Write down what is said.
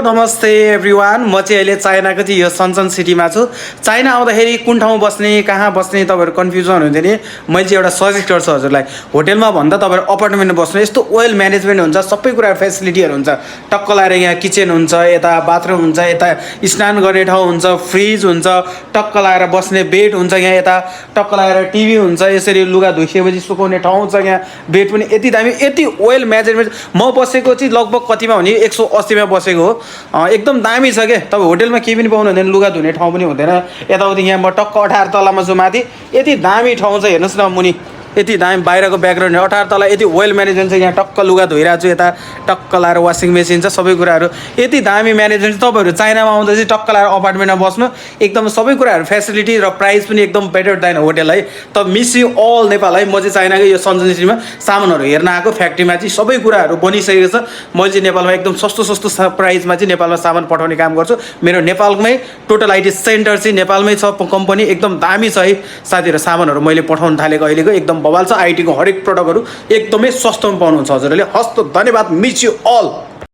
नमस्ते एभ्रिवान। म चाहिँ अहिले चाइनाको चाहिँ यो सनसन सिटीमा छु। चाइना आउँदाखेरि कुन ठाउँ बस्ने, कहाँ बस्ने तपाईँहरू कन्फ्युजन हुन्थ्यो नि। मैले चाहिँ एउटा सजेस्ट गर्छु हजुरलाई, होटेलमा भन्दा तपाईँहरू अपार्टमेन्टमा बस्नु। यस्तो वेल म्यानेजमेन्ट हुन्छ, सबै कुरा फेसिलिटीहरू हुन्छ। टक्क लाएर यहाँ किचन हुन्छ, यता बाथरुम हुन्छ, यता स्नान गर्ने ठाउँ हुन्छ, फ्रिज हुन्छ, टक्क लाएर बस्ने बेड हुन्छ, यहाँ यता टक्क लाएर टिभी हुन्छ, यसरी लुगा धोइसकेपछि सुकाउने ठाउँ छ। यहाँ बेड पनि यति दामी, यति वेल म्यानेजमेन्ट। म बसेको चाहिँ लगभग कतिमा भने 180मा बसेको हो। एकदम दामी छ क्या। तपाईँ होटेलमा केही पनि पाउनु हुँदैन, लुगा धुने ठाउँ पनि हुँदैन। यताउति यहाँ म टक्क 18 तलामा छु माथि। यति दामी ठाउँ छ, हेर्नुहोस् न मुनि यति दामी। बाहिरको ब्याकग्राउन्ड 18 तला यति वेल म्यानेजमेन्ट छ। यहाँ टक्क लुगा धोइरहेको छु, यता टक्क लाएर वासिङ मेसिन छ, सबै कुराहरू यति दामी म्यानेजमेन्ट छ। तपाईँहरू चाइनामा आउँदा चाहिँ टक्क लाएर अपार्टमेन्टमा बस्नु। एकदम सबै कुराहरू फेसिलिटी र प्राइस पनि एकदम बेटर देन होटेल है। त मिस यु अल नेपाल है। म चाहिँ चाइनाको यो सनसन सिटीमा सामानहरू हेर्न आएको। फ्याक्ट्रीमा चाहिँ सबै कुराहरू बनिसकेको छ। म चाहिँ नेपालमा एकदम सस्तो प्राइसमा चाहिँ नेपालमा सामान पठाउने काम गर्छु। मेरो नेपालमै टोटल आइटी सेन्टर चाहिँ नेपालमै छ। कम्पनी एकदम दामी छ है साथीहरू। सामानहरू मैले पठाउन थालेको अहिलेको एकदम बवाल छ। आइटीको हरेक प्रडक्टहरू एकदमै सस्तोमा पाउनुहुन्छ हजुरहरूले। हस्त धन्यवाद। Miss you all.